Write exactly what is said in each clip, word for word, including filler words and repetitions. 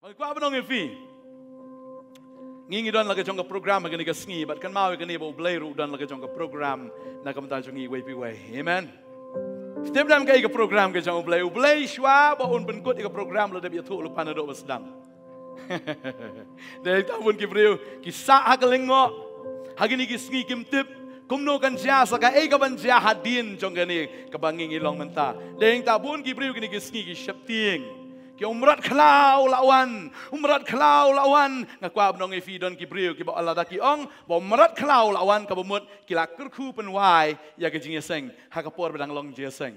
Ba nga kwah ban ong ïa phi, ngi ngi don la ka jong ka program ha kane ka sngi, bad kynmaw ïa kane ba U Blei ruh u don la ka jong ka program na ka bynta jong ngi iwei pa iwei. Amen. Phi tip ne em kaei ka program ka jong U Blei? U Blei shuwa ba un pynkut ïa ka program u la dep ïathuh lypa naduh ba sdang. Dei tang bun ki briew ki sah ha ka lyngngoh ha kine ki sngi, kim tip kumno kan jia sa kaei ka ban jia hadien jong kane kaba ngi ngi long mynta. Dei tang bun ki briew kine ki sngi ki sheptieng, ki ong mrad khlaw la wan, mrad khlaw la wan. Nga kwah ban ong ïa phi, don ki briew kiba lada ki ong ba mrad khlaw la wan, kaba mut ki la kyrkhu pynwai ïa ka jingïaseng ha ka por ba dang long jingïaseng.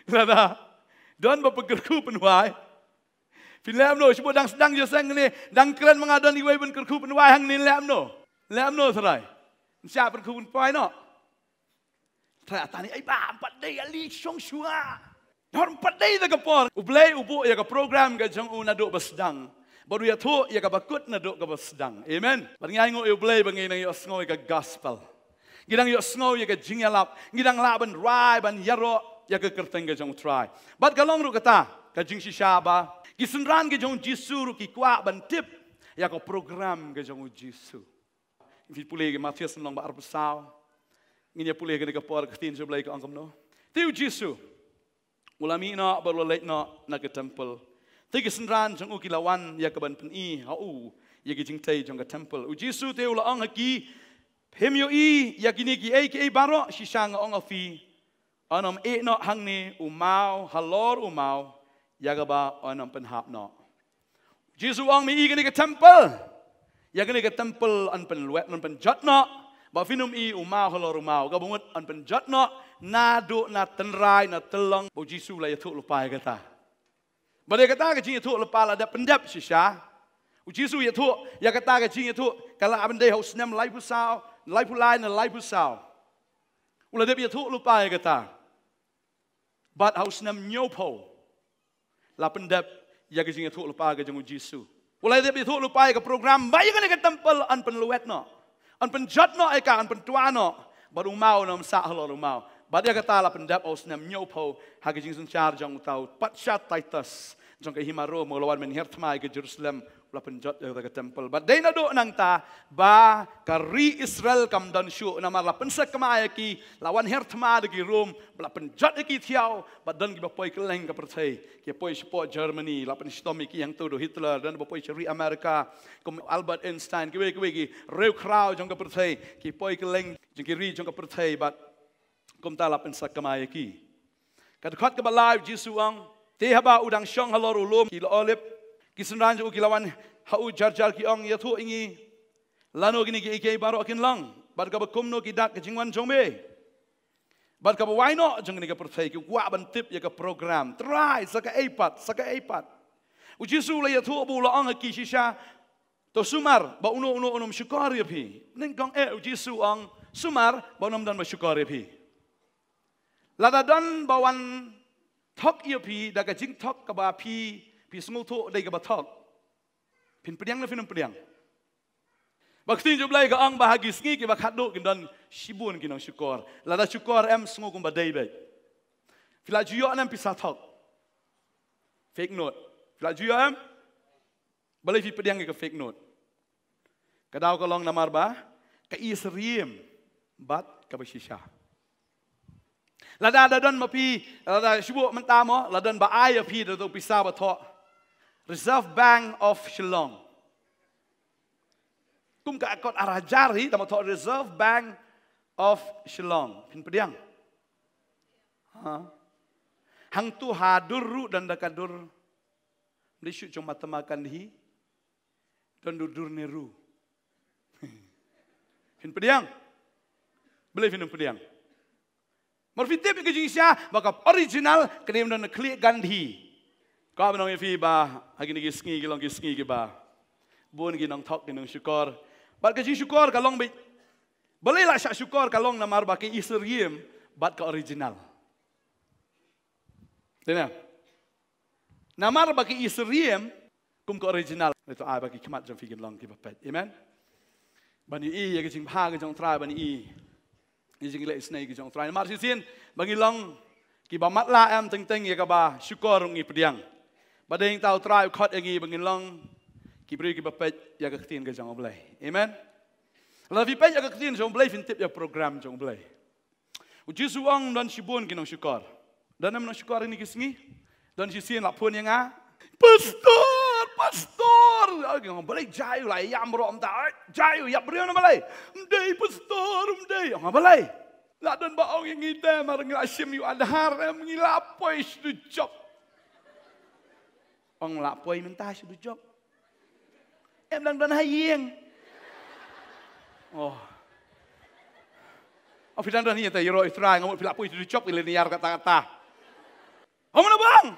Lada don ba pynkyrkhu pynwai, phi leh kumno? Shu ba dang sdang jingïaseng ne dang kren ma nga, don iwei ban kyrkhu pynwai hangne, leh kumno? Leh kumno trai? Nsa pynkyrkhu pynwai noh. Trai, ata ni ai ba, em pat dei, ali shong shuwa. Hor em pat dei da ka por. U Blei u buh ïa ka program ka jong u naduh ba sdang, bad u ïathuh ïa kaba kut naduh kaba sdang. Amen. Bad ngi ainguh ïa U Blei ba ngi nang ïohsngew ïa ka gospel. Ngi dang ïohsngew ïa ka jingïalap, ngi dang lah ban rai, ban ïaroh ïa ka kyrteng ka jong U Trai. Bad ka long ruh kata ka jingshisha ba ki synran ka jong U Jisu ruh ki kwah ban tip ïa ka program ka jong U Jisu. Phi pule ka Mathaios lynnong ba arphew saw. Ngin ïa pule kane ka por, ka ktien jong U Blei ka ong kumno. Te U Jisu u la mih noh bad u la leit noh na ka templ. Te ki synran jong u ki la wan ïa ka ban pyni ha u ïa ki jingtei jong ka templ. U Jisu te u la ong ha ki, phim ïohi ïa kine kiei kiei baroh? Shisha nga ong ha phi, yn ym ïeh noh hangne u maw halor u maw ïa kaba yn ym pynhap noh. Jisu u ong, me i kane ka templ, ïa kane ka templ yn pynlwet, yn pynjot noh, ba phin ym i u maw halor u maw, kaba mut yn pynjot noh naduh na tynrai na tyllong. Ba U Jisu u la ïathuh lypa ïa kata. Bad ïa kata ka jingïathuh lypa la dep pyndep shisha. U Jisu u ïathuh ïa kata ka jingïathuh ka la ban dei ha u snem laiphew saw, laiphew lai ne laiphew saw. U la dep ïathuh lypa ïa kata. Bad ha u snem hynñiewphew la pyndep ïa ka jingïathuh lypa ka jong U Jisu. U la dep ïathuh lypa ïa ka program ba ïa kane ka templ yn pynlwet noh, yn pynjot noh ïa ka, yn pyntwa noh, bad u maw un ym sah halor u maw. Bad ïa kata la pyndep ha u snem hynñiewphew ha ka jingsynshar jong uta u patsha Titus jong ka hima Rom, u la wan ban hiar thma ïa ka Jerusalem, u la pynjot ïa kata ka templ. Bad dei naduh nangta ba ka ri Israel kam don shuh, namar la pynsakma ïa ki, la wan hiar thma da ki Rom, ba la pynjot ïa ki thiaw, bad don kiba poi kylleng ka pyrthei, ki poi shapoh Germany, la pynshitom ïa ki hangto da u Hitler, don ba poi sha ri America kum Albert Einstein, kiwei kiwei ki riewkhraw jong ka pyrthei, ki poi kylleng jong ki ri jong ka pyrthei, bad kumta la pynsakma ïa ki. Ka dkhot kaba lai, U Jisu u ong, te haba u dang shong halor u lum ki Olive, ki synran jong u ki la wan ha u jar jar, ki ong, ïathuh ïa ngi, lano kine kiei kiei baroh kin long, bad kaba kumno ki dak ka jingwan jong me, bad kaba wai noh jong kane ka pyrthei. Ki kwah ban tip ïa ka program. Trai, sa kaei pat, sa kaei pat? U Jisu u la ïathuh bad u la ong ha ki shisha, to sumar ba uno uno un ym shukor ïa phi. Nyngkong eh U Jisu u ong, sumar ba un ym don ba shukor ïa phi. Lada don ba wan thok ïa phi da ka jingthok kaba phi, phi sngewthuh dei kaba thok, phin pdiang ne phin ym pdiang? Ba ka ktien jong U Blei ka ong ba ha ki sngi kiba khatduh kin don shibun ki nongshukor. Lada shukor em, sngew kumba dei beit. Phi la ju ïoh ne em pisa thok, fake note? Phi la ju ïoh em? Balei phi pdiang ïa ka fake note? Ka daw ka long namar ba ka isyriem bad kaba shisha. Lada, da don ma phi, lada shu buh mynta mo, la don ba ai ïa phi da u pisa ba thoh Reserve Bank of Shillong. Kum ka kot ar hajar hi, da ma thoh Reserve Bank of Shillong, phin pdiang? Ha? Hangto ha dur ruh don da ka dur. Mdei shu jong Mahatma Gandhi, don dur dur ne ruh. Phin pdiang? Balei phin ym pdiang? Mar phin tip ïa ka jingshisha ba ka original ka dei don na khlieh Gandhi. Ka ban ong ïa phi ba ha kine ki sngi ki long ki sngi kiba bun ki nongthok ki nongshukor. Bad ka jingshukor ka long beit. Balei la shah shukor? Ka long namar ba ka isyriem bad ka original. Dei na? Namar ba ki isyriem kum ka original. Ngi to ai ba ki khmat jong phi kin long kiba peit. Amen. Ban ïohi ïa ka jingbha ka jong U Trai, ban ïohi ïa ka jingleh isynei ka jong U Trai. Namar shisien ba ngi long kiba matlah em, teng teng ïa kaba shukor ngi pdiang. Ba dei tang U Trai u khot ïa ngi ba ngin long ki briew kiba peit ïa ka ktien ka jong U Blei. Amen. Lada phi peit ïa ka ktien jong U Blei, phin tip ïa ka program jong U Blei. U Jisu u ong don shibun ki nongshukor. Don em nongshukor ïa kine ki sngi? Don shisien la phone ïa nga, "Pastor, pastor." Ong balei, jai u la ïam baroh mynta. Ai, jai u ïap briew na balei? "Ym dei pastor, ym dei." Ong balei? La don ba ong ïa ngi te mar ngi la shim ïa u Aadhaar em ngi la poi sha u jop. Ong la poi mynta sha u jop. Em dang don ha ïing. Oh. Ong phi dang don ha ïing te ïaroh ïa U Trai, nga mut phi la poi sha u jop ïa lade ïar kata kata. Ong na bang.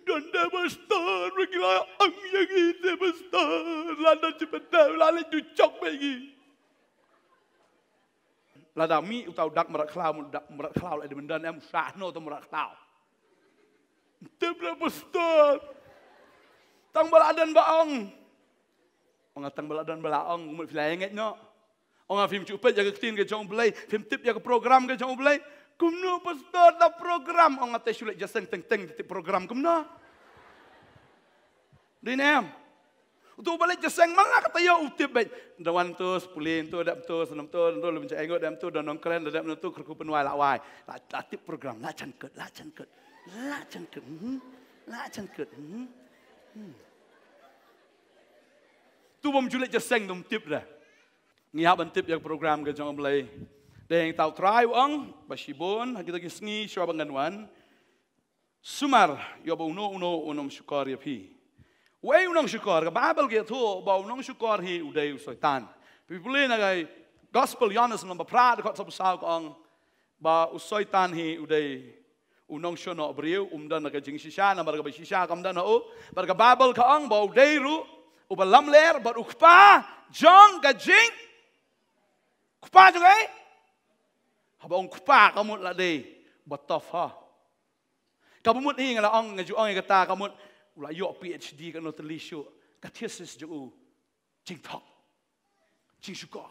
Don da pastor, ba ngi la ong ïa ngi te pastor. La don sha pynda, la leit sha u jop ba ngi. Lada mih uta u dak mrad khlaw, mrad khlaw la dei ban don em, u shah noh uta mrad khlaw. Tip da pastor. Tang ba la don ba ong. Ong tang ba la don ba la ong, mut phi la ïa ngeit noh. Ong phim ju peit ïa ka ktien ka jong U Blei, phim tip ïa ka program ka jong U Blei. Kumno pastor da program, ong te shu leit jingïaseng teng teng tip program kumno. Dei ne em? Uto u ba leit jingïaseng man la kata ïoh u tip beit. Da wan to, sa pule to, dep to, sa nam to, da lum jai ngot dep to, da nongkren, da dep to, kyrkhu pynwai la wai. La, la tip program, la jan kut, la jan kut. La jan kut. Hmm. La jan kut. Hmm. Hmm. Tu bym ju leit jingïaseng dum tip da. Ngi hap ban tip ïa ka program ka jong U Blei. Dei tang U Trai u ong ba shibun ha kita ki sngi shuwa ba ngan wan. Sumar ïa ba uno uno u nongshukor ïa phi. Uei u nongshukor? Ka Baibl ka ïathuh ba u nongshukor hi u dei u Soitan. Phi pule na ka Gospel Ïoannis lynnong ba phra dkhot sawphew saw ka ong ba u Soitan hi u dei u nongshukor briew, um don ha ka jingshisha, namar kaba shisha kam don ha u. Bad ka Baibl ka ong ba u dei ruh uba lamler bad u kpa jong ka jing. Kpa jong ei? Haba ong kpa ka mut la dei ba tough ha. Kaba mut hi nga la ong, nga ju ong ïa kata, ka mut u la ïoh PhD katno tylli shuh, ka thesis jong u jingthok, jingshukor.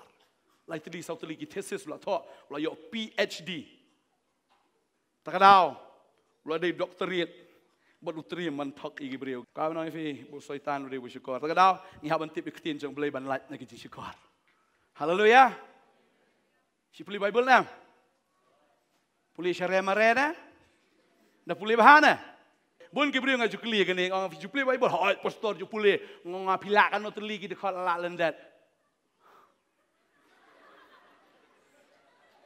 Lai tylli saw tylli ki thesis u la thoh, u la ïoh PhD. Ta ka daw u la dei doctorate bad u triem ban thok ïa ki briew. Ka ban ong ïa phi ba u Soitan u dei ba shukor. Ta ka daw ngi hap ban tip ïa ka ktien jong U Blei ban lait na ki jingshukor. Haleluia. Shi pule Baibl ne? Pule sha re mare ne? Da pule bha ne? Bun ki briew nga ju kylli kane, nga ong phi ju pule Baibl? Hooid pastor ju pule. Nga ong phi lah katno tylli ki dkhot, lah lyndet.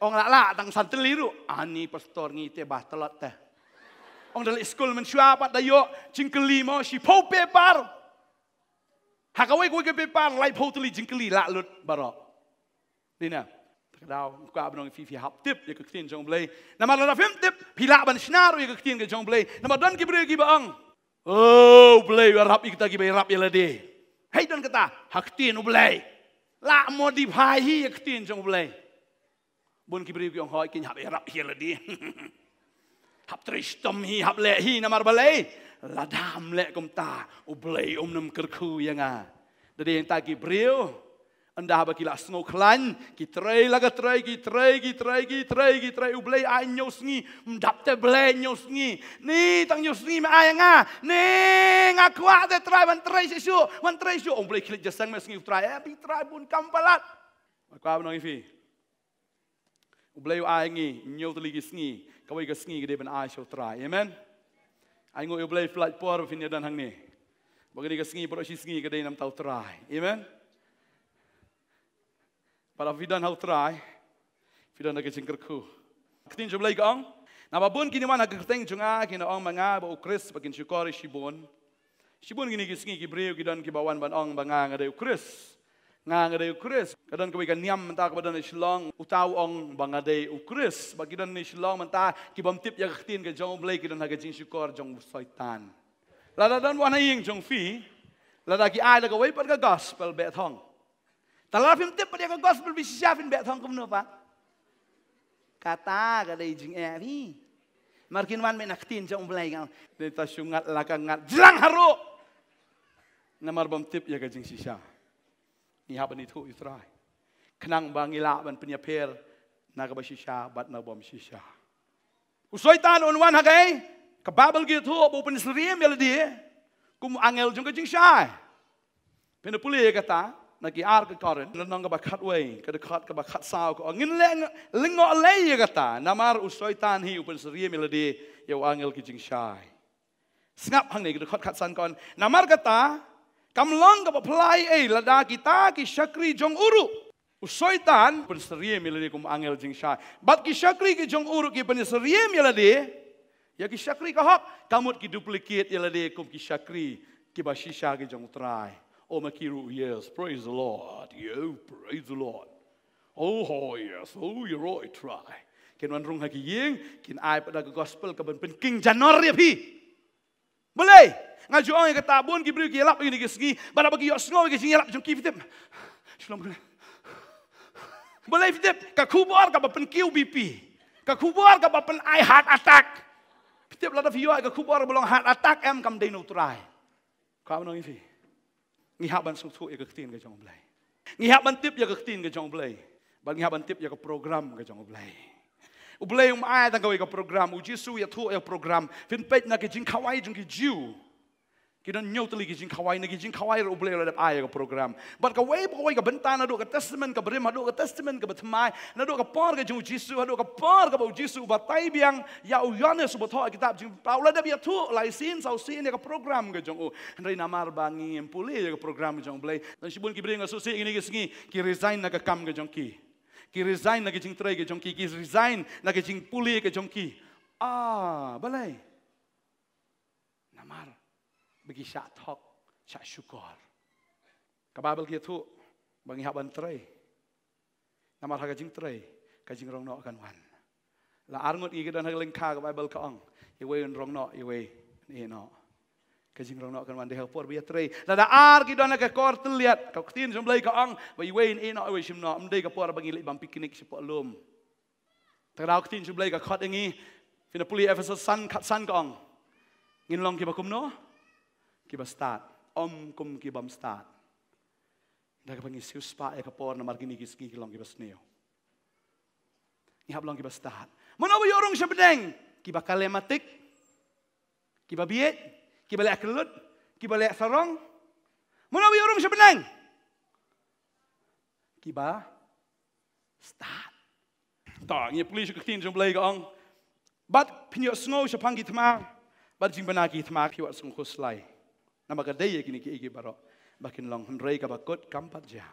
Ong lah lah tang san tylli ruh. Ani pastor ngi te ba tlot te. Ong da leit skul mynshuwa pat da ïoh jingkylli mo shiphew paper. Ha kawei kawei ka paper laiphew tylli jingkylli lah lut baroh. Dei na, ta ka daw nga kwah ban ong ïa phi, phi hap tip ïa ka ktien jong U Blei. Namar lada phim tip phi lah ban shna ruh ïa ka ktien ka jong U Blei. Namar don ki briew kiba ong, "Oh, U Blei u ïarap ïa kita kiba ïarap ïa lade." Hei, don kata ha ktien U Blei. La modify hi ïa ka ktien jong U Blei. Bun ki briew ki ong, "Hooid, kin hap ïarap hi ïa lade." Hap trei shitom hi, hap leh hi, namar balei? Lada ym leh kumta U Blei um nym kyrkhu ïa nga. Da dei ïa kita ki briew, ynda haba ki la sngew khlaiñ ki trei la ka trei, ki trei, ki trei, ki trei, ki trei, U Blei ai hynñiew sngi. Ym dap te Blei, hynñiew sngi. Ni tang hynñiew sngi me ai ïa nga. Ni nga kwah te Trai ban trei shisha shuh, ban trei shisha shuh. Ong Blei, khie leit jingïaseng me sngi U Trai. Eh, phi Trai bun kam palat. Nga kwah ban ong ïa phi, U Blei u ai ngi hynñiew tylli ki sngi, kawei ka sngi ka dei ban ai sha U Trai. Amen. Ai nguh ïa U Blei phi lait por ba phin ïa don hangne. Ba kane ka sngi baroh shi sngi ka dei na bynta U Trai. Amen. Bad lada phi don ha U Trai, phi don ha ka jingkyrkhu. Ka ktien jong U Blei ka ong, naba bun kin wan ha ka kyrteng jong nga, kin ong ma nga ba U Khrist, bad kin shukor ïa shibun. Shibun kine ki sngi ki briew ki don kiba wan ban ong ba nga nga dei U Khrist. Nga nga dei U Khrist. Ka don kawei ka niam mynta kaba don ha Shillong, uta u ong ba nga dei U Khrist. Bad ki don ha Shillong mynta ki bym tip ïa ka ktien ka jong U Blei, ki don ha ka jingshukor jong u Soitan. Lada don wan ha ïing jong phi, lada ki ai da kawei pat ka gospel, beh thong. Te lada phim tip pat ïa ka gospel ba shisha, phin beh thong kumno pat? Kata ka dei jingeh phi. Mar kin wan mih na ka ktien jong U Blei, ka dei ta shu ngat la ka ngat jlang haroh. Namar bym tip ïa ka jingshisha. Ngi hap ban ithuh ïa U Trai khnang ba ngi lah ban pynïapher na kaba shisha bad na bym shisha. U Soitan un wan ha kaei? Ka Baibl ka ïathuh ba u pynsyriem ïa lade. Kum u angel jong ka jingshai. Phin da pule ïa kata, na ki ar ka Korinth, lynnong kaba khatwei, ka dkhot kaba khatsaw ka ong, ngin leh, lyngngoh lei ïa kata, namar u Soitan hi u pynsyriem ïa lade ïa u angel ki jingshai. Sngap hangne ka dkhot khatsan ka ong, namar kata, kam long kaba phylla ei ei, lada kita ki shakri jong u ruh. U Soitan pynsyriem ïa lade kum angel jingshai. Bad ki shakri ki jong u ruh ki pynsyriem ïa lade. Ïa ki shakri ka hok, ka mut ki duplicate ïa lade kum ki shakri kiba shisha ki jong u Trai. Oh, ma ki ruh, yes, praise the Lord. Yo, praise the Lord. Oh, oh, yes, oh, you're right, Trai. Kin wan rung ha ki ïing, kin ai pat da ka gospel kaban pynking janor ïa phi. Balei? Nga ju ong ïa kata, bun ki briew ki ïalap ïa kine ki sngi, bad haba ki ïohsngew ïa ki jingïalap jong ki, phi tip. Shalom. Balei, phi tip? Ka khubor kaba pynkiew B P. Ka khubor kaba pyn-ai heart attack. Phi tip, lada phi ïoh ïa ka khubor ba long heart attack, em, kam dei na u Trai. Ka ban ong ïa phi. Ngi hap ban sngewthuh ïa ka ktien ka jong U Blei. Ngi hap ban tip ïa ka ktien ka jong U Blei. Bad ngi hap ban tip ïa ka program ka jong U Blei. U Blei um ai tang kawei ka program, U Jisu u ïathuh ïa ka program. Phin peit na ki jingkhawai jong ki Jiw. Ki don hynñiew tylli ki jingkhawai, na ki jingkhawai ruh U Blei u la dep ai ïa ka program. Bad kawei pa kawei ka bynta, naduh ka testament kaba rim haduh ka testament kaba thymmai, naduh ka por ka jong U Jisu haduh ka por kaba U Jisu u batai biang ïa u Ïoannis uba thoh ïa ka kitab Jingpynpaw, u la dep ïathuh lai sien saw sien ïa ka program ka jong u. Hynrei namar ba ngim pule ïa ka program ka jong U Blei, don shibun ki briew nga sngewsih kine ki sngi, ki resign na ka kam ka jong ki. Ki resign na ka jingtrei ka jong ki, ki resign na ka jingpule ka jong ki. Ah, balei? Namar ba ki shah thok, shah shukor. Ka Baibl ka ïathuh ba ngi hap ban trei. Namar ha ka jingtrei, ka jingrong noh kan wan. La ar ngut ngi ki don ha ka lyngkha, ka Baibl ka ong, iwei un rong noh, iwei un ïeh noh. Ka jingrong noh kan wan dei ha ka por ba ïatrei. Lada ar ki don ha ka kor tylliat, ka ktien jong U Blei ka ong ba iwei un ïeh noh, iwei shim noh. Ym dei ka por ba ngi leit bam picnic shapoh lum. Te ka daw ka ktien jong U Blei ka khot ïa ngi, phin da pule Ephesos san, khatsan ka ong, ngin long kiba kumno? Kiba stad, ym kum ki bym stad. Da kaba ngi siewspah ïa ka por, namar kine ki sngi ki long kiba sniew. Ngi hap long kiba stad. Mano ba ïoh rung sha bneng? Kiba kalematik, kiba bieit, kiba leh kyllut, kiba leh sarong. Mano ba ïoh rung sha bneng? Kiba stad. To, ngi pule sha ka ktien jong U Blei ka ong, bad phin ïohsngew shaphang ki thma bad jingbna ki thma, phi wat sngew khuslai. Namar ka dei ïa kine kiei kiei baroh ba kin long, hynrei kaba kut kam pat jia.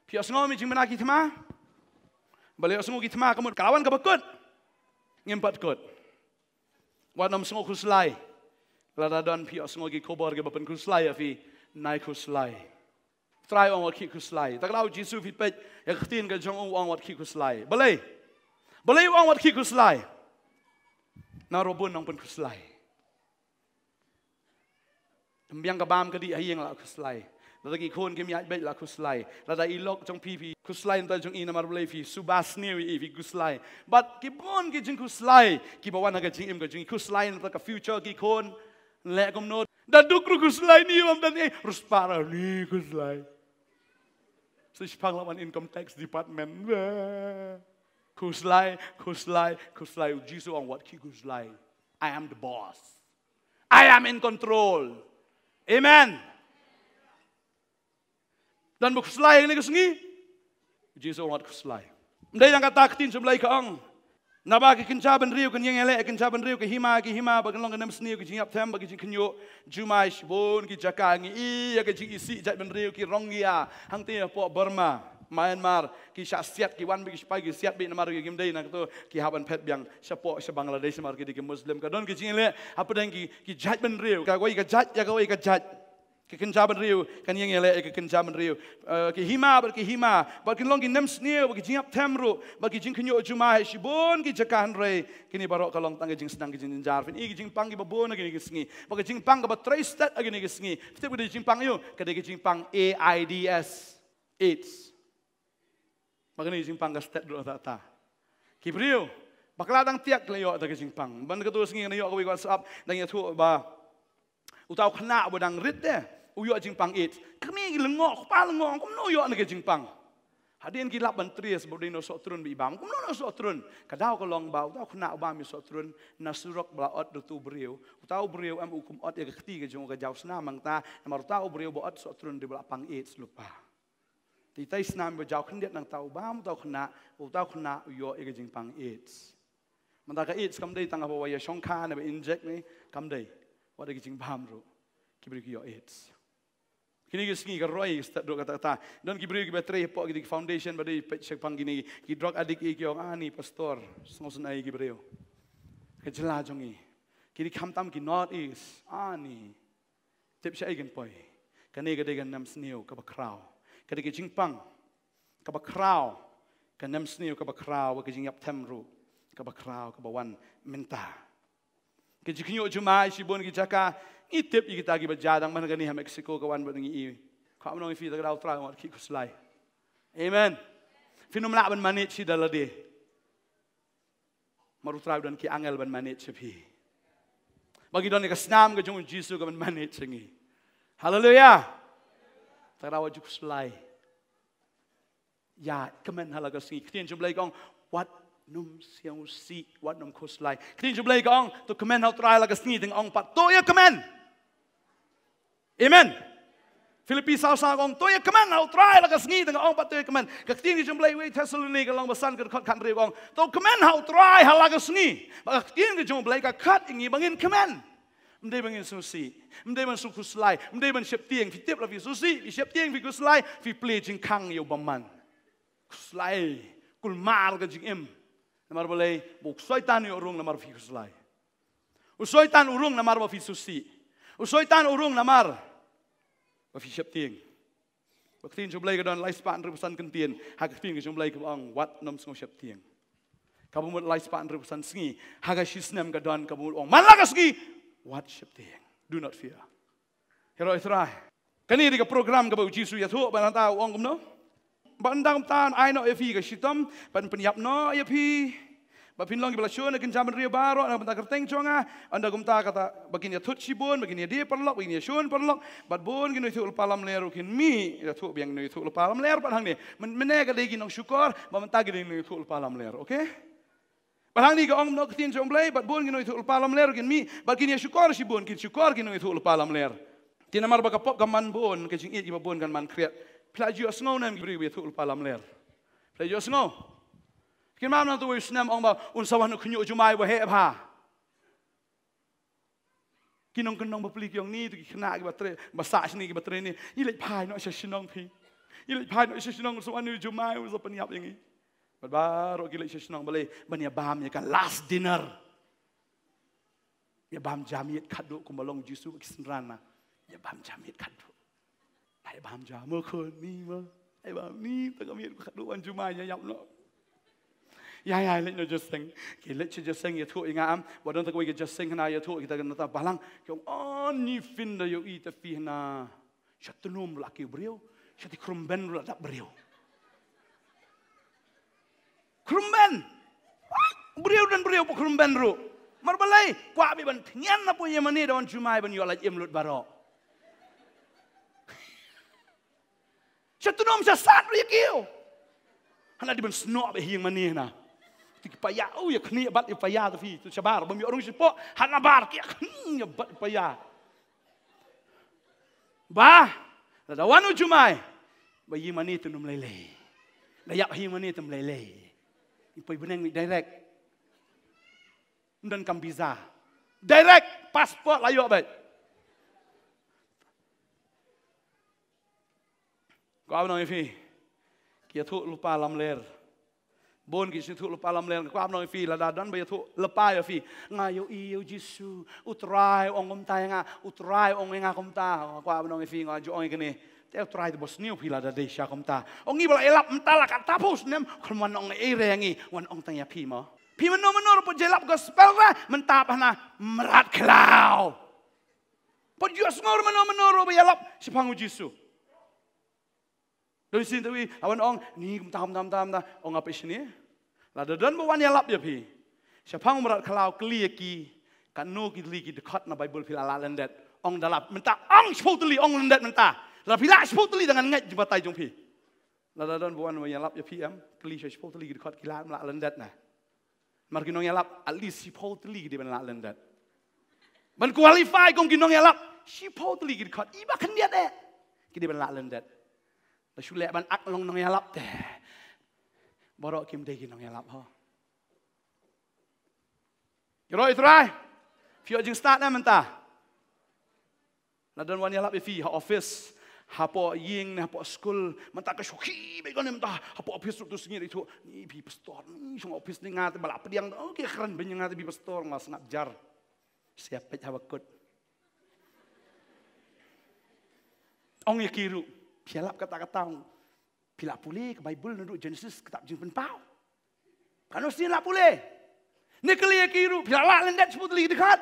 Phi ïohsngew me jingbna ki thma? Balei ïohsngew ki thma, ka mut ka la wan kaba kut? Ngim pat kut. Wat nym sngew khuslai. Lada don phi ïohsngew ki khubor kiba pynkhuslai ïa phi, nai khuslai. Trai u ong wat khih khuslai. Te ka daw U Jisu, phi peit ïa ka ktien ka jong u, u ong wat khih khuslai. Balei? Balei u ong wat khih khuslai? Namar ba bun nongpynkhuslai. Ym biang ka bam ka dih ha ïing la khuslai. Lada ki khun kim ïaid beit la khuslai. Lada i lok jong phi, phi khuslai na bynta jong i, namar balei? Phi suba sniew ïa i, phi khuslai. Bad ki bun ki jingkhuslai kiba wan ha ka jingim ka jong i, khuslai na bynta ka future ki khun. Leh kumno? Da duk ruh khuslai, ni ym don ei, riewspah ruh ni khuslai. Sa shiphang la wan income tax department. Khuslai, khuslai, khuslai. U Jisu u ong wat khih khuslai. I am the boss. I am in control. Amen. Don ba khuslai ha kane ka sngi? U Jisu u ong wat khuslai. Ym dei tang kata, ka ktien jong U Blei ka ong, naba ki kynja bynriew kin ïeng ïaleh ïa ki kynja bynriew, ki hima ïa ki hima, ba kin long ki nemsniew, ki jingïapthem bad ki jingkhynñiuh jumai. Shibun ki jaka ngi i ïa ka jingisih jaitbynriew, ki Rohingya hangtei hapoh Burma, Myanmar, ki shah siat, ki wan beit ki sipai, ki siat beit namar kim dei na kato, ki hap ban phet biang shapoh sha Bangladesh namar ki dei ki Muslim. Ka don ki jingïaleh hapdeng ki, ki jaitbynriew, kawei ka jait ïa kawei ka jait. Ki kynja bynriew kan ïeng ïaleh ïa ki kynja bynriew. Eh, ki hima bad ki hima, bad kin long ki nemsniew, bad ki jingïapthem ruh, bad ki jingkhynñiuh jumai ha shibun ki jaka. Hynrei kine baroh ka long tang ki jingsdang, ki jingjynjar. Phin i ki jingpang kiba bun ha kine ki sngi, bad ki jingpang kaba trei stet ha kine ki sngi. Phi tip ka dei jingpang aiu? Ka dei ka jingpang AIDS. AIDS. Ba kane ka jingpang ka stet ruh kata kata. Ki briew bakla dang tiak ki la ïoh da ka jingpang. Ban kato ka sngi nga ïoh kawei ka WhatsApp, dang ïathuh ba uta u khynnah uba dang rit de, u ïoh jingpang AIDS. Kmie ki lyngngoh, kpa lyngngoh, kumno u ïoh kane ka jingpang? Hadien ki lap ban trace ba u dei na u sohtrun ba i bam. Kumno na u sohtrun? Ka daw ka long ba uta u khynnah u bam ïa u sohtrun na surok ba la ot da utu u briew. Uta u briew em u kum ot ïa ka kti ka jong u, ka jaw snam hangta. Namar uta u briew ba ot sohtrun dei ba la pang AIDS lypa. Te itai snam ba jaw khyndiat na uta u bam, uta u khynnah, uta u khynnah u ïoh ïa ka jingpang AIDS. Mynta ka AIDS kam dei tang haba wa ïa shongkha ne ba inject ne, kam dei. Wat da ka jingbam ruh ki briew ki ïoh AIDS. Kine ki sngi ka roi stad ruh kata kata. Don ki briew kiba trei hapoh kine ki foundation ba dei peit shaphang kine ki drug addict, i ki ong, ani pastor, sngewsynei ki briew. Ka jylla jong ngi. Kine khamtam ki North East, ani. Tip shaei kin poi. Kane ka dei ka nemsniew kaba khraw. Ka dei ka jingpang kaba khraw. Ka nemsniew kaba khraw, ka jingïap them ruh kaba khraw, kaba wan mynta. Ka jingkhynñiuh jumai shibun ki jaka, ngi tip ïa kita kiba jia dang man kane ha Mexico ka wan bad ngi i. Ka ong nong i phi, ta ka daw Trai u ngat ki khuslai. Amen. Phin ym lah ban manage shi da lade. Namar u Trai u don ki angel ban manage ïa phi. Ba ngi don ïa ka snam ka jong u Jisu ka ban manage ïa ngi. Haleluya. Ta ka daw ju khuslai. Ïa kmen ha la ka sngi. Ka ktien jong u Blei ka ong, wat nym sngewsih, wat nym khuslai. Ka ktien jong u Blei ka ong, to kmen ha u Trai la ka sngi, te nga ong pat to ïa kmen. Amen. Philippi saw saw ka ong, to ïa kmen ha u Trai la ka sngi, te nga ong pat to ïa kmen. Ka ktien ka jong u Blei wei Thessalonika ka lynnong ba san ka dkhot khathynriew ka ong, to kmen ha u Trai ha la ka sngi. Bad ka ktien ka jong u Blei ka khot ïa ngi ba ngin kmen. Ym dei ba ngin sngewsih. Ym dei ban sngewkhuslai. Ym dei ban sheptieng. Phi tip la phi sngewsih, phi sheptieng, phi khuslai, phi plie jingkhang ïa u bymman. Khuslai, kulmar ka jingim. Namar balei? Ba u Soitan u rung namar phi khuslai. U Soitan u rung namar ba phi sngewsih. U Soitan u rung namar ba phi sheptieng. Ba ka ktien jong u Blei ka don lai spah hynriewphew san kyntien. Ha ka ktien ka jong u Blei kaba ong, wat nym sngew sheptieng. Kaba mut lai spah hynriewphew san sngi. Ha ka shi snem ka don kaba mut ong, man la ka sngi, wat sheptieng. Do not fear. Hero Israel. Kane dei ka program kaba u Jisu u ïathuh, bad nangta u ong kumno? Bad ynda kumta yn ai noh ïa phi ka shitom, bad yn pynïap noh ïa phi. Bad phin long kiba la shun ha ki kynja bynriew baroh na ka bynta ka kyrteng jong nga. Ynda kumta kata, ba kin ïathut shibun, ba kin ïadie paralok, ba kin ïashun paralok. Bad bun ki nongïathuhlypa lamler ruh kin mih. Ïathuh biang ki nongïathuhlypa lamler pat hangne. Myn-, mynne ka dei ki nongshukor, bad mynta ki dei ki nongïathuhlypa lamler, okay? Bad hangne ka ong kumno ka ktien jong u Blei, bad bun ki nongïathuhlypa lamler ruh kin mih, bad kin ïashukor shibun, kin shukor ki nongïathuhlypa lamler. Te namar ba ka pop ka man bun, ka jingïeit kiba bun kan man khriat. Phi la ju ïohsngew ne em ki briew ba ïathuhlypa lamler? Phi la ju ïohsngew? Kin mam nangta uwei u snem ong ba un sa wan u khynñiuh jumai ba heh bha. Ki nongkyndong bapli ki ong, ni to ki khynnah kiba trei, ba sah shane kiba trei ne. Ngi leit phai noh sha shnong phi. Ngi leit phai noh sha shnong, sa wan u jumai u sa pynïap ïa ngi. Bad baroh ki leit sha shnong, balei? Ban ïa bam ïa ka last dinner. Ïa bam jam ïit khatduh kumba long u Jisu bad ki synran na. Ïa bam jam ïit khatduh. Ai bam jam mo khun ni mo. Ai bam ni ta ka miet khatduh wan jumai ïa ïap noh. Ïa ïa leit noh jingïaseng. Ki leit sha jingïaseng ïathuh ïa nga am. Wat don ta kawei ka jingïaseng hana ïathuh kita ka nata balang. Ki ong, oh, ni phin da ïohi ta phi hana. Sha tnum la kiew briew. Sha ti khrum ben la dap briew. Khrum ben. Briew dan briew pa khrum ben ruh. Mar balei, kwah beit ban thngan na poi ïa mane da wan jumai ban ïoh lait im lut baroh. Sha tnum sha sat ruh ïa kiew. Hana di ban snoh beit hi ïa mane hana. Ti ki paia, u ïa khnieh bat ïa paia ta phi, tu shabar, bym ïoh rung shipoh, hana bar, ki ïa khnieh bat ïa paia. Ba, lada wan u jumai, ba ïa mane tnum lei lei. La ïap hi ïa mane tnum lei lei. Ïa poi bneng ni direct. Ym don kam visa. Direct passport la ïoh beit. Kwah ban ong ïa phi. Ki ïathuhlypa lamler. Bun ki ïathuhlypa lamler. Kwah ban ong ïa phi lada don ba ïathuhlypa ïa phi. Nga ïohi ïa u Jisu. U Trai u ong kumta ïa nga. U Trai u ong ïa nga kumta. Kwah ban ong ïa phi nga ju ong ïa kane. Te u Trai te ba sniew phi lada dei sha kumta. Ong ngi ba la ïalap mynta la katta phew snem. Khlem wan ong ei re ngi. Wan ong tang ïa phi mo. Phi mano mano ruh pat jylap gospel ra. Mynta pat hana mrad khlaw. Pat ju sngew mano mano ruh ba ïalap shaphang u Jisu. Dei shisien te wi, la wan ong, ni kumta kumta kumta kumta, ong nga peit shane. Lada don ba wan ïalap ïa phi. Shaphang u mrad khlaw kylli ïa ki, katno ki tylli ki dkhot na Baibl phi la lah lyndet. Ong da lap, mynta ong shiphew tylli, ong lyndet mynta. Lada phi lah shiphew tylli da ngan ngeit jingbatai jong phi. Lada don ba wan ban ïalap ïa phi, em kylli sha shiphew tylli ki dkhot, ki lah, ym lah lyndet na. Namar ki nongïalap at least shiphew tylli ki dei ban lah lyndet. Ban qualify kum ki nongïalap, shiphew tylli ki dkhot, i ba khyndiat eh, ki dei ban lah lyndet. Da shu leh ban ak long nongïalap te, baroh kim dei ki nongïalap ho. Ïaroh ïa u Trai. Phi ïoh jingstad ne mynta? Lada don wan ïalap ïa phi ha office, hapoh ïing ne hapoh skul, mynta ka shu khie beit kane mynta, hapoh office ruh tu sngi ruh ithuh, ni phi pastor, ni shong office ni nga te ba la pdiang, oh ki kren beiñ ïa nga te phi pastor, nga sngap jar. Sia peit haba kut. Ong ïa ki ruh, phi ïalap katta katta, ong, phi la pule ka Baibl naduh Genesis, kitab Jingpynpaw? Katno sien la pule? Ne kylli ïa ki ruh, phi la lah lyndet shiphew tylli ki dkhot?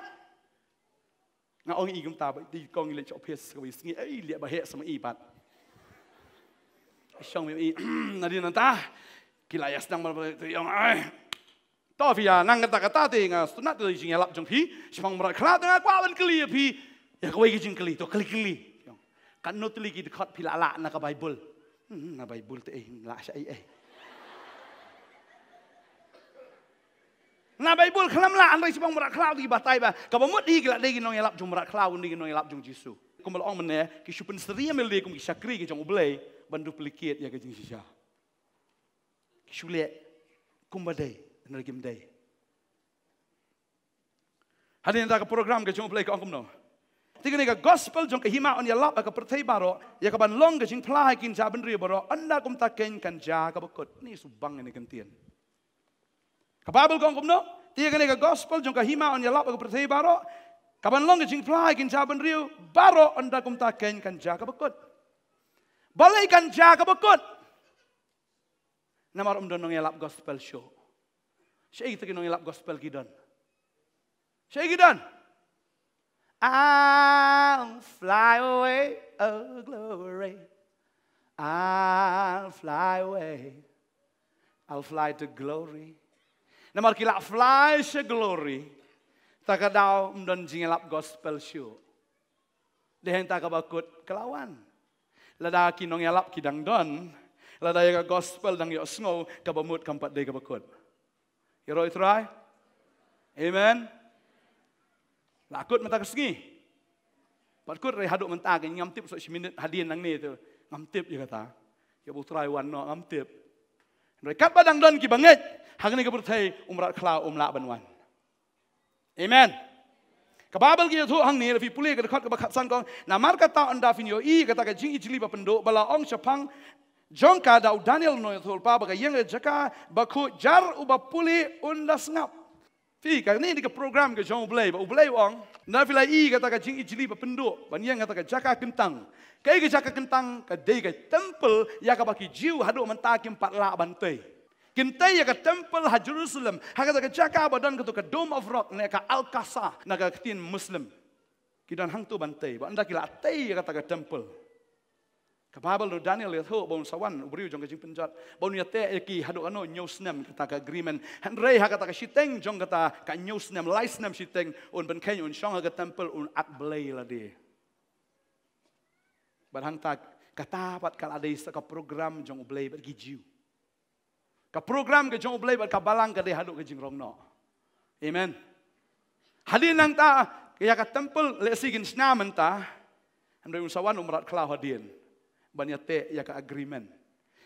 Nga ong ïa i kumta ba i kong i leit sha office kawei sngi, ei, leh ba heh sa ma i pat. Shong ma i, nadien nangta ki la ïa sdang ban, ba i ong, ai, to phi ïa nang katta katta te, nga sngewtynnat ïa ka jingïalap jong phi shaphang mrad khlaw, te nga kwah ban kylli ïa phi ïa kawei ka jingkylli. To kylli, kylli. Katno tylli ki dkhot phi la lah na ka Baibl? Hmm, na Baibl te, ei, lah sha ei ei. Na Baibl khlem lah, hynrei shaphang mrad khlaw te ki batai ba kaba mut hi ki la dei ki nongïalap jong mrad khlaw, ki dei ki nongïalap jong Jisu. Kumba la ong mynne, ki shu pynsyriem ïalade kum ki shakri ki jong U Blei ban duplicate ïa ka jingshisha. Ki shu leh kumba dei, hynrei kim dei. Hadien kata ka program ka jong U Blei ka ong kumno? Te kane ka gospel jong ka hima yn ïalap ha ka pyrthei baroh, ïa kaban long ka jingphla ha ki kynja bynriew baroh, ynda kumta keiñ kan jia kaba kut. Ni subang ïa kane ka ktien. Ka Baibl ka ong kumno? Te kane ka gospel jong ka hima yn ïalap ha ka pyrthei baroh, kaban long ka jingphla ha ki kynja bynriew baroh, ynda kumta keiñ kan jia kaba kut. Balei kan jia kaba kut? Namar ym don nongïalap gospel shuh. Shaei kita ki nongïalap gospel ki don? Shaei ki don? I'll fly away, oh glory. I'll fly away. I'll fly to glory. Namar ki la fly sha glory, ta ka daw ym don jingïalap gospel shuh. Dei hangta kaba kut ka la wan. Lada ki nongïalap ki dang don, lada ïa ka gospel dang ïohsngew, kaba mut kam pat dei kaba kut. Ïaroh ïa u Trai. Amen. La kut mynta ka sngi. Pat kut re haduh mynta ka, ngam tip, shu shi minit hadien nangne te ngam tip ïa kata. Ïa ba u Trai wan noh ngam tip. Hynrei katba dang don kiba ngeit ha kane ka pyrthei, u mrad khlaw um lah ban wan. Amen. Ka Baibl ka ïathuh hangne, lada phi pule ka dkhot kaba khatsan ka ong, namar kata ynda phin ïohi kata ka jingijli ba pynduh ba la ong shaphang jong ka da u Daniel u nongïathuhlypa, ba ka ïeng ha ka jaka bakhuid, jar uba pule un da sngap. Phi, kane dei ka program ka jong U Blei, ba U Blei u ong, ynda phi la ïohi kata ka jingijli ba pynduh ban ïeng ha kata ka jaka kyntang. Kaei ka jaka kyntang? Ka dei ka temple ïa kaba ki Jiw haduh mynta kim pat lah ban tei. Kin tei ïa ka temple ha Jerusalem, ha kata ka jaka ba don kato ka Dome of Rock ne ka Al-Aqsa na ka ktien Muslim. Ki don hangto ban tei, ba ynda ki la tei ïa kata ka temple, ka Baibl, u Daniel u ïathuh ba un sa wan u briew jong ka jingpynjot, ba un ïateh ïa ki haduh kano, hynñiew snem kata ka agreement. Hynrei ha kata ka shiteng jong kata ka hynñiew snem, lai snem shiteng, un pynkheiñ, un shong ha ka temple, un ak blei lade. Bad hangta, kata pat ka la dei sa ka program jong U Blei bad ki Jiw. Ka program ka jong U Blei bad ka balang ka dei haduh ka jingrong noh. Amen. Hadien nangta, ïa ka temple lehse kin shna mynta, hynrei un sa wan u mrad khlaw hadien ban ïateh ïa ka agreement.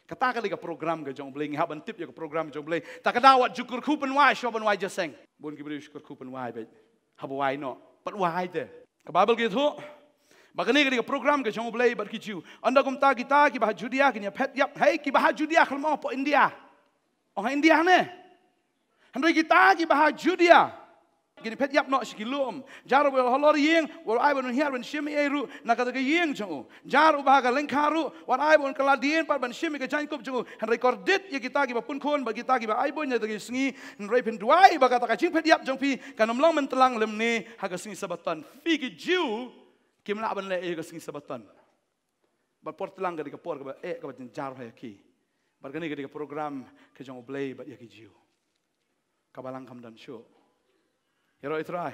Kata ka dei ka program ka jong U Blei. Ngi hap ban tip ïa ka program jong U Blei. Ta ka daw wat ju kyrkhu pynwai, shuwa ban wai jingïaseng. Bun ki briew shu kyrkhu pynwai beit. Haba wai noh, pat wai te. Ka Baibl ka ïathuh ba kane ka dei ka program ka jong U Blei bad ki Jiw. Ynda kumta kita kiba ha Judia kin ïaphet ïap. Hei, kiba ha Judia, khlem ong hapoh India. Ong ha India ne. Hynrei kita kiba ha Judia kin ïaphet ïap noh sha ki lum. Jar uba halor ïing, wat ai ba un hiar ban shim ei ei ruh na kata ka ïing jong u. Jar uba ha ka lyngkha ruh, wat ai ba un kylla dien pat ban shim ïa ka jaiñkup jong u. Hynrei kordit ïa kita kiba pun khun bad kita kiba ai bun ïa kata ka sngi. Hynrei phin duwai ba kata ka jingphet ïap jong phi kan ym long myntlang lymne ha ka sngi Sabaton. Phi ki Jiw kim lah ban leh ei ei ha ka sngi Sabaton. Bad por tlang ka dei ka por kaba eh, kaba jynjar ha ïa ki. Bad kane ka dei ka program ka jong U Blei bad ïa ki Jiw. Ka balang kam don shuh. Ïaroh ïa u Trai.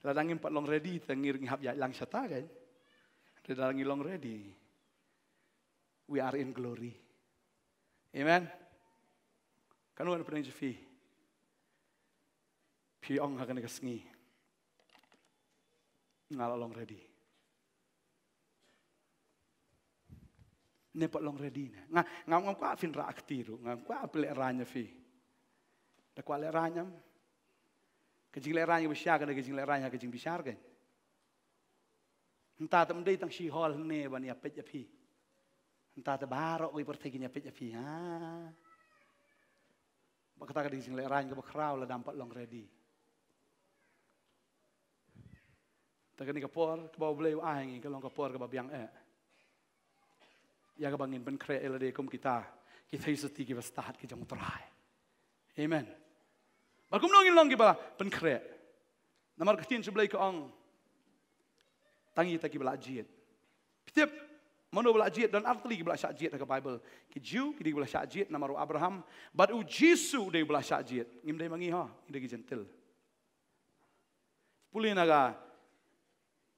Lada ngim pat long ready, te ngi ruh ngi hap ïaid lang shata, kan. Lada ngi long ready, we are in glory. Amen. Kano nga pyneng jong phi? Phi ong ha kane ka sngi, nga la long ready. Ne pat long ready ne. Nga, nga, ngam kwah phin rah kti ruh, ngam kwah phin lehraiñ ïa phi. Da kwah lehraiñ em? Ka jinglehraiñ kaba shisha ka dei ka jinglehraiñ ha ka jingbishar kein. Hangta te ym dei tang shi hall hangne ban ïa peit ïa phi. Hangta te baroh ki pyrthei kin ïa peit ïa phi, ha. Ba kata ka dei ka jinglehraiñ kaba khraw lada ym pat long ready. Te kane ka por kaba U Blei u ai ngi ka long ka por kaba biang eh ïa kaba ngin pynkhreh ïa lade kum kita ki theisotti kiba stad ki jong U Trai. Amen. Bad kumno ngin long kiba pynkhreh? Namar ka ktien U Blei ka ong, tang ïa kita kiba la jied. Phi tip mano ba la jied? Don artylli kiba la shah jied ha ka Baibl. Ki Jiw ki dei kiba la shah jied namar u Abraham. Bad U Jisu u dei uba la shah jied. Ngim dei ma ngi ho, ngi dei ki Jentil. Pule na ka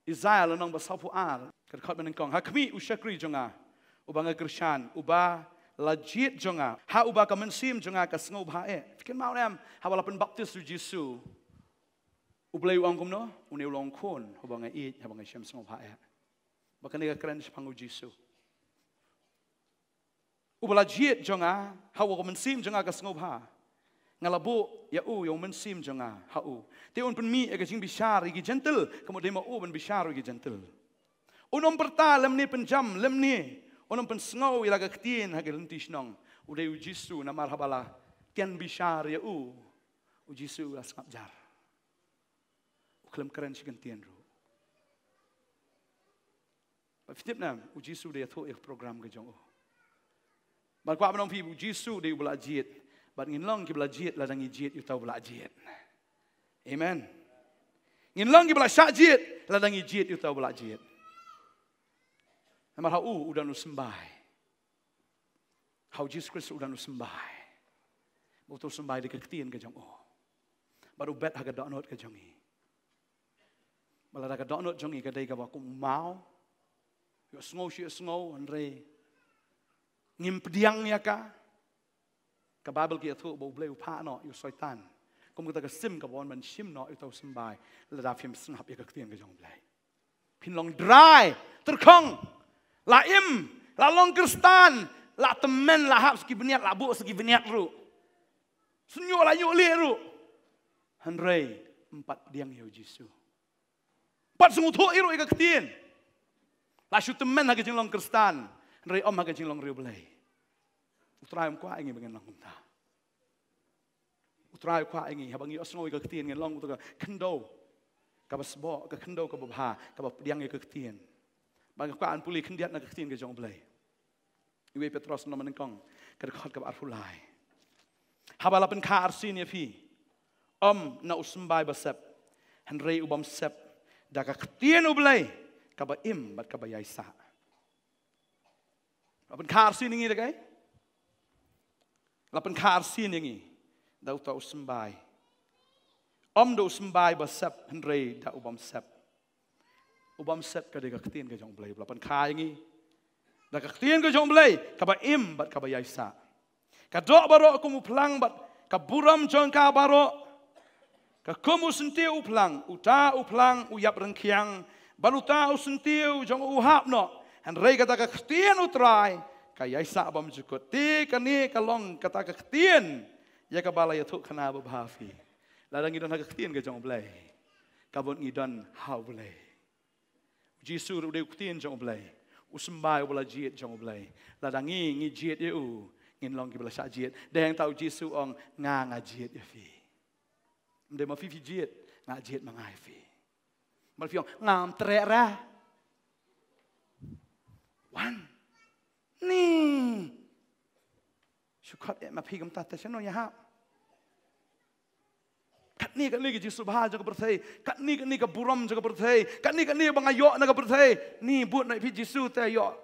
Isaïah lynnong ba sawphew ar, ka dkhot ba nyngkong: Ha khmih u shakri jong nga uba nga kyrshan, uba la jied jong nga, ha uba ka mynsiem jong nga ka sngewbha eh. Phi kynmaw ne em, haba la pynbaptis U Jisu, U Blei u ong kumno? Une u long u Khun uba nga ïeit, haba nga shem sngewbha eh. Ba kane ka kren shaphang U Jisu. Uba la jied jong nga, ha uba ka mynsiem jong nga ka sngewbha. Nga la buh ïa u, ïa u mynsiem jong nga ha u. Te un pynmih ïa ka jingbishar ïa ki Jentil, kumba dei ma u ban bishar ïa ki Jentil. Un ym pyrta lymne pynjam lymne, un ym pynsngew ïa la ka ktien ha ki lynti shnong. U dei U Jisu namar haba la ktien bishar ïa u, U Jisu u la sngap jar. U khlem kren shi kyntien ruh. Bad phi tip ne em, U Jisu u dei ïathuh ïa ka program ka jong u. Bad kwah ban ong phi, U Jisu u dei uba la jied. Bad ngin long kiba la jied lada ngi jied ïa uta uba la jied. Amen. Ngin long kiba la shah jied lada ngi jied ïa uta uba la jied. Namar ha u, u don u symbai. Ha U Jisu Khrist u don u symbai. Bad uta u symbai dei ka ktien ka jong u. Bad u bet ha ka dohnud ka jong ngi. Bad lada ka dohnud jong ngi ka dei kaba kum u maw, ïohsngew shi ïohsngew, hynrei ngim pdiang ïa ka, ka Baibl ka ïathuh ba U Blei u phah noh ïa u Soitan kum kata ka sim kaba wan ban shim noh ïa uta u symbai, lada phim sngap ïa ka ktien ka jong U Blei. Phin long dry, tyrkhong, la im, la long Khristan, la tymmen, la hap sa ki bniat, la buh sa ki bniat ruh. Sngewthuh la ïoh leh ruh. Hynrei ym pat pdiang ïa U Jisu. Ym pat sngewthuh ruh ïa ka ktien. La shu tymmen ha ka jinglong Khristan, hynrei ym ha ka jinglong ri U Blei. U Trai um kwah ïa ngi ba ngin long kumta. U Trai u kwah ïa ngi, haba ngi ïohsngew ïa ka ktien, ngin long uta ka khyndew kaba sboh, ka khyndew kaba bha, kaba pdiang ïa ka ktien. Bad nga kwah ban pule khyndiat na ka ktien ka jong U Blei. Iwei Petros lynnong ba nyngkong, ka dkhot kaba arphew lai. Haba la pynkha arsien ïa phi, ym na u symbai ba sep, hynrei u bym sep, da ka ktien U Blei kaba im bad kaba ïaisah. La pynkha arsien ïa ngi da kaei? La pynkha arsien ïa ngi da uta u symbai. Ym da u symbai ba sep, hynrei da u bym sep. U bym sep ka dei ka ktien ka jong U Blei ba la pynkha ïa ngi da ka ktien ka jong U Blei kaba im bad kaba ïaisah. Ka doh baroh kum u phlang bad ka burom jong ka baroh ka kum u syntiew u phlang, uta u phlang u ïap ryngkhiang, bad uta u syntiew jong u hap noh. Hynrei kata ka ktien U Trai ka ïaisah bymjukut. Te kane ka long kata ka ktien ïa kaba la ïathuhkhana babha phi. Lada ngi don ha ka ktien ka jong U Blei, ka mut ngi don ha U Blei. U Jisu ruh u dei u ktien jong U Blei, u symbai uba la jied jong U Blei. Lada ngi, ngi jied ïa u, ngin long kiba la shah jied. Dei hangta U Jisu u ong, nga, nga jied ïa phi. Ym dei ma phi phi jied, nga jied ma nga ïa phi. Bad phi ong, ngam treh re. Wan. Ni. Shu khot eh ma phi kumta te shano ïahap. Katne katne ka jingsngewbha jong ka pyrthei, katne katne ka burom jong ka pyrthei, katne katne ba nga ïoh na ka pyrthei. Ni bud noh ïa phi Jisu te ïoh.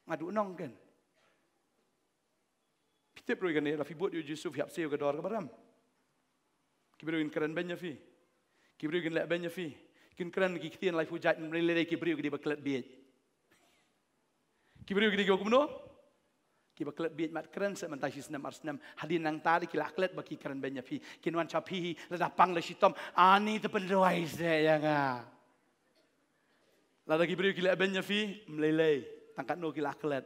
Nga duhnong kein. Phi tip ruh ïa kane, lada phi bud ïa U Jisu phi hap siew ka dor kaba rem. Ki briew kin kren beiñ ïa phi. Ki briew kin leh beiñ ïa phi. Kin kren ki ktien laiphew jait, hynrei lei lei ki briew ki dei ba klet bieit. Ki briew ki dei kiba kumno? Kiba klet bieit mat, kren seh mynta shi snem ar snem. Hadien nangta de ki la klet ba ki kren beiñ ïa phi. Kin wan sha phi hi, lada pang la shitom, ani te pynduwai seh ïa nga. Lada ki briew ki leh beiñ ïa phi, ym lei lei, tang katno ki la klet.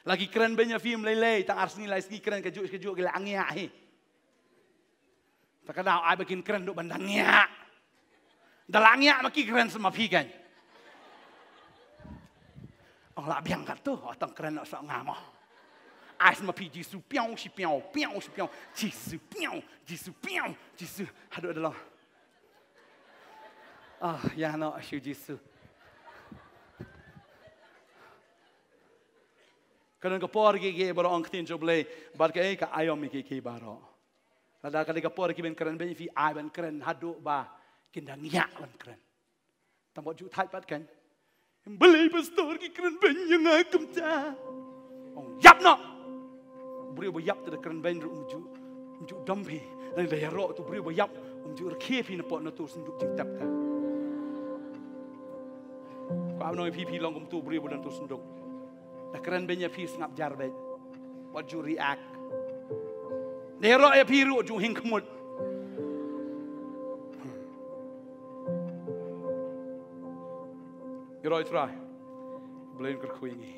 La ki kren beiñ ïa phi, ym lei lei, tang ar sngi lai sngi kren kajuh kajuh ki la ngiah hi. Ta ka daw ai ba kin kren duh ban da ngiah. Da la ngiah ma ki kren sa ma phi kan. Ong la biang katto, oh, tang kren noh sa nga mo. Ai sa ma phi Jisu piaw shi piaw, piaw shi piaw, Jisu piaw, Jisu piaw, Jisu. Haduh da long. Ah, ïa noh shu Jisu. Ka don ka por ki ki baroh ong ktien jong U Blei bad ka ei ka aïom ïa ki ki baroh. Lada ka dei ka por ki ban kren beiñ ïa phi, ai ban kren haduh ba kin da ngiah ban kren. Tang ba ju thait pat kan. Balei pastor ki kren beiñ ïa nga kumta? Ong ïap noh. Briew ba ïap te da kren beiñ ruh ym ju, ym ju dom phi. Lada ïaroh tu briew ba ïap ym ju rkhie phi na pdeng na tu synduk jingtep ka. Ka am nong phi phi long kum tu briew ba don tu synduk. Da kren beiñ ïa phi sngap jar beit. Wat ju react. Da ïaroh ïa phi ruh ju hiar khmut. Ïaroh ïa U Trai. Blei un kyrkhu ïa ngi.